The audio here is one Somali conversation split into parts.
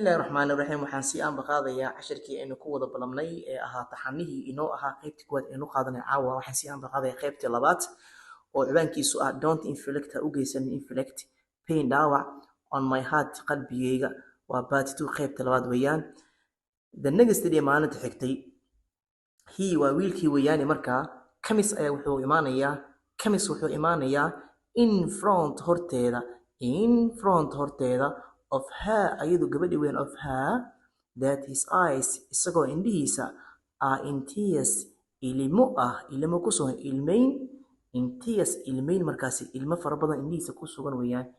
Bismillahi Raxmaani Raxiim. Waxaan sii aanba qaadayaa cashirkii aynu ku wada ballamnay ee ahaa taxanihii inoo ahaa qaybtii kuwaad aynu qaadanay. Caawa waxaan sii aanba qaadaya qaybtii labaad oo ciwaankiisu ah "Don't inflict", ha u geysanin, inflict pain, dhaawac, on my heart, qalbigayga. Waa part two, qaybta labaad weeyaan. The next day, maalinta xigtay, he waa wiilkii weeyaane, markaa comes ayaa wuxuu imaanayaa, comes wuxuu imaanayaa, in front, horteeda, in front, horteeda, of her, ayadu gabadhi weyn, of her, that his eyes, isagoo indhihiisa, are in tears, ilimo ah, ilimo ku sugan, ilmayn, in tears, ilmayn, markaasi ilmo fara badan indhihiisa ku sugan weeyaan,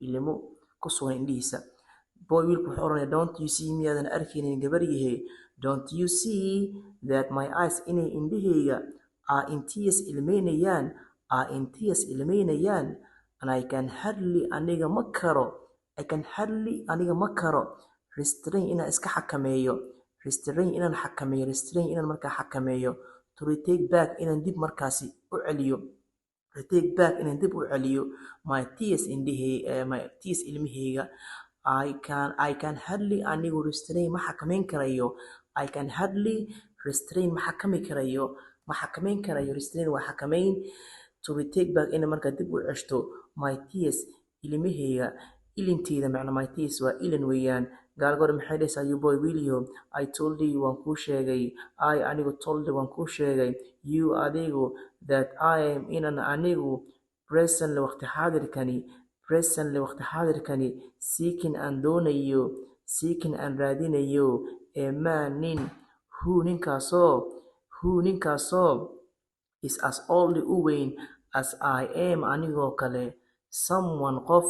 ilimo ku sugan indhihiisa. Boy, wiilku wuxuu oranaya, "Don't you see?" Miyaadan arkaynin gabaryahe? "Don't you see that my eyes", inay indhahayga, are in tears, ilmaynayaan, are in tears, ilmaynayaan, and I can hardly, aniga ma karo, I can hardly, aniga ma karo, restrain, inaan iska xakameeyo, restrain, inaan xakameeyo, restrain, inaan markaa xakameeyo, to retake back, inaan dib markaasi u celiyo, retake back, inaan dib u celiyo, my tears, indhahey, my tears, ilmahayga. I can hardly, anigu, restrain, ma xakameyn karayo, I can hardly restrain, ma xakami karayo, ma xakameyn karayo, restrain waa xakameyn, to retake back, inaan markaa dib u ceshto, my tears, ilmahayga, ilinteyda macna, my tears waa ilin weeyaan. Gaalgor maxay dhahaysaa? You boy, william, I told you, waan kuu sheegay, I, anigu, told, waan kuu sheegay, you, adigu, that I am, inaan anigu, presently, waqti xaadirkani, presently, waqti xaadirkani, seeking, aan doonayo, seeking, aan raadinayo, a man, nin, who, ninkaasoo, who, ninkaasoo, is as old, u weyn, as I am, anigoo kale, someone, qof,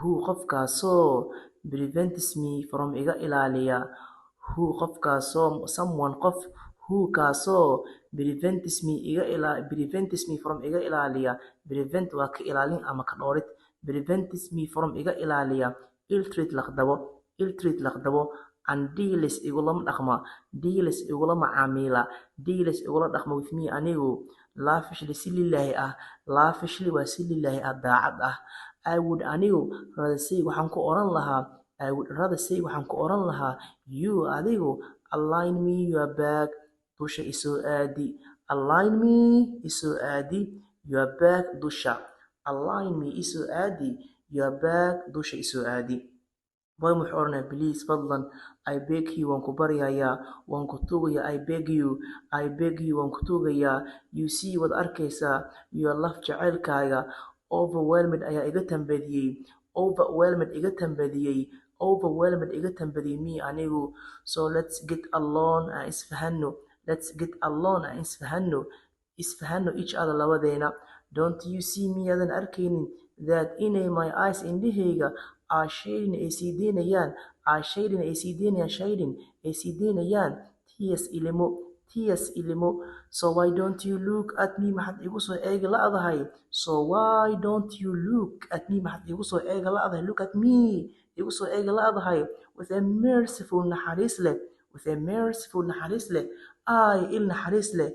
who, qofkaasoo, prevents me from, iga ilaaliya, who, qofkaasoo, someone, qof, who, kaasoo, prevents me, iga ila prevents me from, iga ilaaliya, prevent waa ka ilaalin ama ka dhowrid, prevents me from, iga ilaaliya, ill-treat, laqdabo, ill-treat, laqdabo, and deals, igulama dhaqma, deals, igula macaamila, deals, igula dhaqma, with me, anigu, lavishly, si lilaahi ah, lavishly waa si lilaahi ah, daacad ah. I would, anigu, rather say, waxaan ku oran lahaa, I would rather say, waxaan ku oran lahaa, you, adigu, align me your back, dusha isoo aadi, align me, isoo aadi, your back, dusha, align me, isoo aadi, your back, dusha isoo aadi. Boy wuxuu odhanayaa, "Please", fadlan, "I beg you", waan ku baryayaa, waan ku tuugayaa, "I beg you", I beg you, waan ku tuugayaa. "You see", waad arkaysaa, "your love", jacaylkaaga, overwhelmed, ayaa iga tambadiyey, overwhelmed, iga tambadiyey, overwhelmed, iga tambadiyey, me, anigu. "So let's get along", aan isfahanno, let's get along, aan isfahanno, isfahanno, each other, labadeena. "Don't you see?" Miyaadan arkaynin, that, inay, my eyes, indhahayga, are shedding, ay sii deynayaan, are shedding, ay sii deynayaan, shedding, ay sii deynayaan, tears, ilimo, tears, ilimo. "So why don't you look at me?" Maxaad igu soo eegi la'dahay? "So why don't you look at me?" Maxaad igu soo eegi la'dahay? Look at me, igu soo eegi la'dahay, with a merciful, naxariis leh, with a merciful, naxariis leh, eye, il naxariis leh,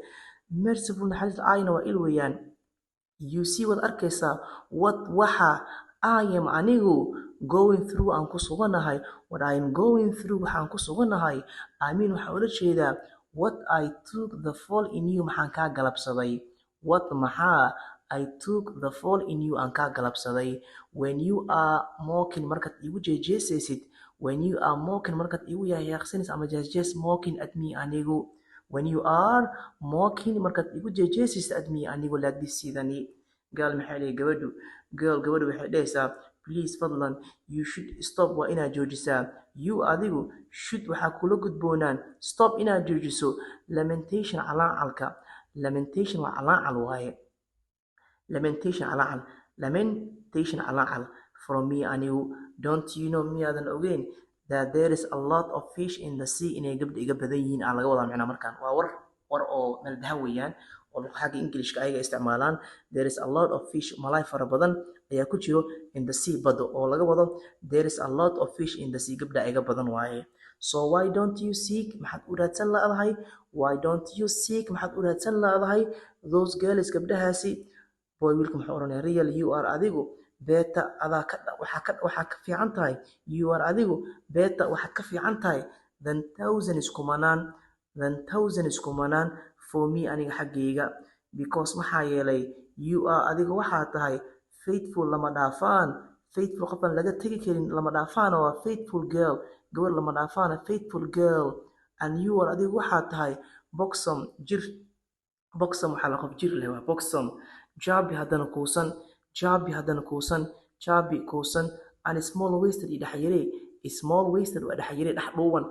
merciful, naxariis, eye-na waa il weeyaan. "You see", waad arkaysaa, what, waxa, I am, anigu, going through, aan ku suganahay, what I am going through, waxaan ku suganahay. I mean, waxaan ula jeedaa, what I took the fall in you, maxaan kaa galabsaday, what, maxaa, I took the fall in you, aan kaa galabsaday, when you are mocking, markaad igu jeejeesaysid, when you are mocking, markaad igu yaaqyaaqsanaysid ama jeesjees, mocking at me, anigu, when you are mocking, markaad igu jeejeesaysid, at me, anigu, like this, sidani. Girl maxay leeyahay? Gabadhu, girl, gabadhu waxay dhahaysaa, "Please", fadlan, "you should stop", waa inaad joojisaa, you, adigu, should, waxaa kula gudboonaan, stop, inaad joojiso, lamentation, calaacalka, lamentation waa calaacal waaye, lamentation, calaacal, lamentation, calaacal, from me, anigu. "Don't you know?" Miyaadan ogeyn, that there is a lot of fish in the sea, inay gabdha iga badan yihiin aa laga wadaa. Macnaa markaan waa war, war oo maldahan weeyaan oo xagga Englishka ayaga isticmaalaan. There is a lot of fish, malaay fara badan ayaa ku jiro, in the sea, badda, oo laga wado there is a lot of fish in the sea, gabdha iga badan waaye. "So why don't you seek?" Maxaad u raadsan la'dahay? "Why don't you seek?" Maxaad u raadsan la'dahay, those girls, gabdhahaasi? Boy, wiilka muxuu oranaya? "Real, you are", adigu, Better adaa ka waxaa ka fiican tahay. You are adigu, better waxaad ka fiican tahay, than thousands kumanaan, than thousands kumanaan, for me aniga xaggayga, because maxaa yeelay, you are adiga waxaa tahay, faithful lama dhaafaan, faithful qofaan laga tegi karin, lama dhaafaan waa faithful girl, gabar lama dhaafaana, faithful girl. And you are adigu waxaa tahay buxom jir. Buxom waxaa la qof jir leh waa buxom. Chubby haddana kuusan, chubby haddana kuusan, chubby kuusan, and small waisted iyo dhexyare. Small waisted waa dhexyare, dhex dhuuban.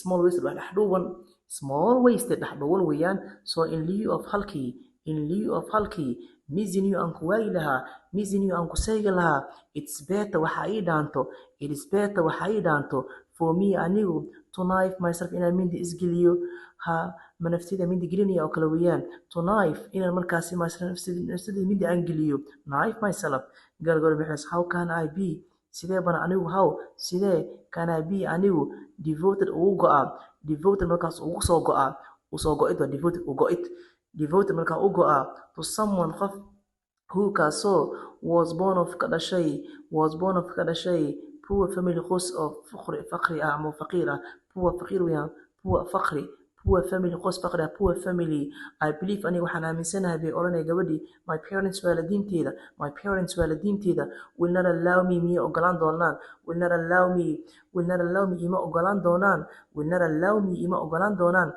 Small waisted waa dhex dhuuban, small waisted dhex dhuuban weeyaan. So in lieu of halkii, in lieu of halkii, missing you aan ku waayi lahaa, missing you aan ku seegi lahaa, it's better waxa ii dhaanto, it is better waxa ii dhaanto, for me anigu, to knife myself inaan mindi isgeliyo. Ha ma naftida mindi gelinaya oo kale weeyaan. To knife inaan markaasi myself nafsadida mindi aan geliyo, knife myself. Galgol bixis, how can I be, sidee bana anigu, how sidee, can I be anigu, devoted ugu go'a, devoted markaas ugu soo go'a, usoo go'id waa devoted u go'id, devoted markaa u go'a, to someone qof, who kaasoo, was born of ka dhashay, was born of ka dhashay, poor family qoys oo fuqri faqri ah ama faqiir ah. Poor faqiir weeyaan, poor faqri, poor family qoys faqri ah, poor family. I believe aniga waxaan aaminsanahay bay odhanaya gabadhii, my parents waalidiinteeda, my parents waalidiinteeda, will not allow me miyay ogolaan doonaan, will not allow me, will not allow me ima ogolaan doonaan, will not allow me ima ogolaan doonaan,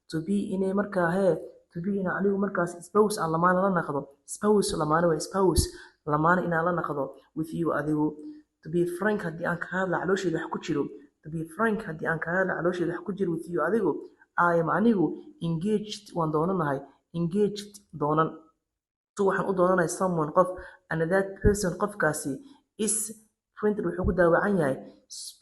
to be inay markaa hee, to be inaan anigu markaas spouse aan lamaane la naqdo. Spouse lamaane waa, spouse lamaane inaan la naqdo, with you adigu. To be frank haddii aan kaga hadla caloosheeda wax ku jiro, to be frank haddii aan kaga hadla caloosheeda wax ku jiro, with you adigu, I am anigu engaged waan doonanahay, engaged doonan, to waxaan u doonanahay, someone qof, and that person qofkaasi, is printed wuxuu ku daawacan yahay,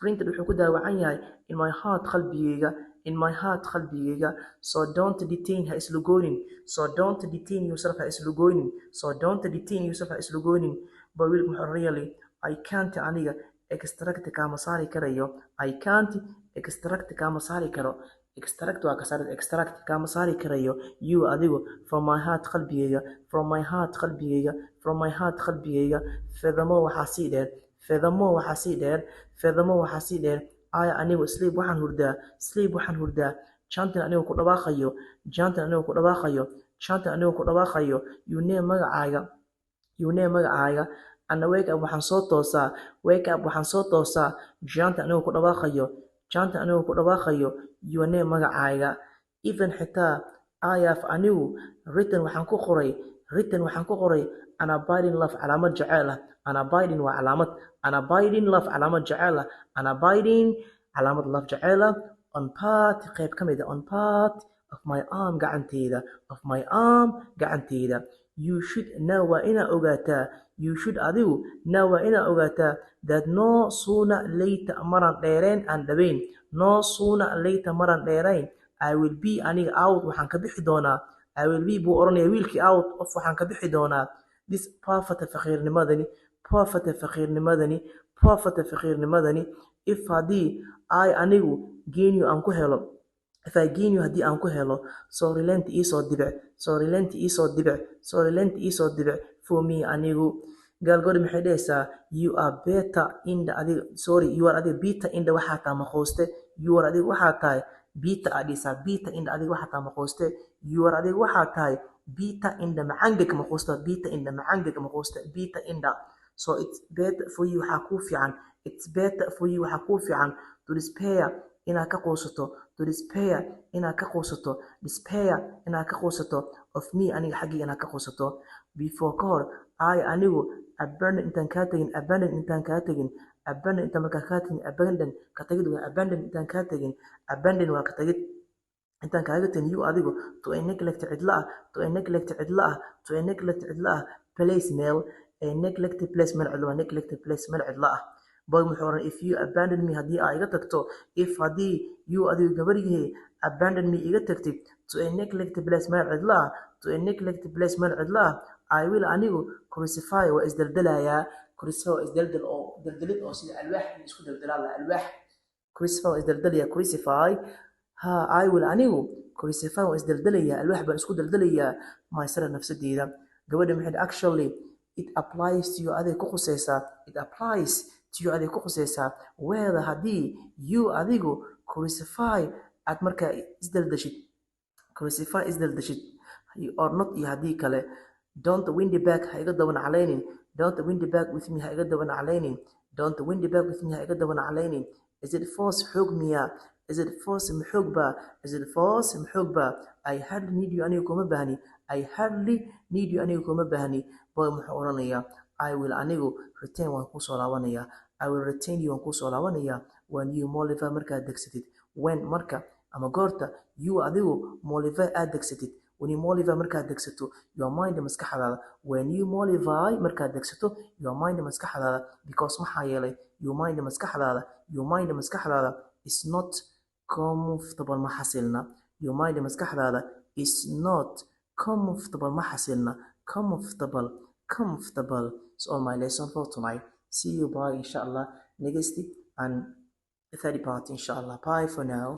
printed wuxuu ku daawacan yahay, in my heart qalbigayga, in my heart qalbigayga. So don't detain ha islugoynin, so don't detain yourself ha islugoynin, so don't detain yourself ha islugoynin. But wiilku muxuu? Really I can't aniga extract kaama saari karayo, I can't extract kaama saari karo. Extract waa ka saarid, extract kaama saari karayo, you adigu, from my heart qalbigayga, from my heart qalbigayga, from my heart qalbigayga. Furthermore waxaa sii dheer, furthermore waxaa sii dheer, furthermore waxaa sii dheer, I anigu sleep waxaan hurdaa, sleep waxaan hurdaa, chanting anigu ku dhawaaqayo, chanting anigu ku dhawaaqayo, chanting anigu ku dhawaaqayo, your name magacaaga, your name magacaaga. And wake up waxaan soo toosaa, wake up waxaan soo toosaa, chanting anigu ku dhawaaqayo, chanting anigu ku dhawaaqayo, your name magacaaga. Even xitaa, I have anigu written waxaan ku qoray, written waxaan ku qoray, an abiding love calaamad jaceyl ah. An abiding waa calaamad, an abiding love calaamad jaceyl ah, an abiding calaamad love jaceyl ah, on part qayb ka mid ah, on part of my arm gacanteyda, of my arm gacanteyda. You should know waa inaa ogaataa, you should adigu know waa inaa ogaataa, that no sooner later maran dheereen aan dhaweyn, no sooner later maran dheerayn, I will be aniga out waxaan ka bixi doonaa. I will be buu oranaya wiilkii, out of waxaan ka bixi doonaa, this poverty faqiirnimadani, poverty faqiirnimadani, poverty faqiirnimadani, if haddii I anigu gain you aan ku helo, if I gain you haddii aan ku helo. So relent iisoo dibic, so relent iisoo dibic, so relent iisoo dibic for me anigu. Gaalgori maxay dhahaysaa? You are better in the adiga, sorry, you are adiga bitter in the waxaa tahay maqooste. You are adiga waxaa tahay bitter aa dhihaysaa, bitter in the adiga waxaa tahay maqooste. You are adiga waxaa tahay bitter in the macangeg maqoosta, bitter in the macangeg maqooste, bitter in the. So it's better for you waxaa kuu fiican, it's better for you waxaa kuu fiican, to despair inaad ka quusato, to despair inaad ka quusato, despair inaad ka quusato, of me aniga xaggayga inaad ka quusato, before ka hor, I anigu abandon intaan kaa tegin, abandon intaan kaa tegin, abandon intaan markaa kaa tegin. Abandon ka tagid waa, abandon intaan kaa tegin, abandon waa ka tagid, intaan kaaga tegin, you adigu, to a neglect cidla ah, to a neglect cidla ah, to a neglect cidla ah, place meel, a neglected place meel cidla waa, neglected place meel cidla ah. Boy muxuu oran? If you abandon me haddii aa iga tagto, if haddii you adigu gabaryahay abandon me iga tagtid, to a neglected place meel cidla ah, to a neglected place meel cidla ah, I will anigu crucify waa isdaldalayaa. Crucify waa isdaldal oo daldalid oo sida alwaax in isku daldalaan la alwaax. Crucify waa isdaldalaya, crucify. Ha, I will anigu crucify waa isdaldalayaa, alwaax baan isku daldalayaa, myself nafsadeyda. Gabadha maxay? Actually It applies to you, aday ku khusaysaa. It applies to you, aday ku khusaysaa. Whether, haddii, you, adigu, crucify, aad markaa isdaldashid, crucify, isdaldashid, or not, iyo haddii kale. Don't wind back, ha iga daba naclaynin. Don't wind back with me, ha iga daba naclaynin. Don't wind back with me, ha iga daba naclaynin. Is it force, xoog miyaa? Is it force, ma xoog baa? Is it force, ma xoog baa? I hardly need you, aniga kuma baahni. I hardly need you, aniga kuma baahni. Boy muxuu odhanayaa? I will, anigu, return, waan kusoo laabanayaa. I will return you, waan kusoo laabanayaa. When you mollify, markaad degsatid. When, marka ama goorta, you, adigu, mollify, aad degsatid. When you mollify, markaad degsato, your mind, maskaxdaada. When you mollify, markaad degsato, your mind, maskaxdaada. Because, maxaa yeelay, your mind, maskaxdaada, your mind, maskaxdaada, is not comfortable, ma xasilna. Your mind, maskaxdaada, is not comfortable, ma xasilna. Comfortable, comfortable. It's all my lesson for tonight. See you, bye, inshallah, next and the third part, inshallah. Bye for now.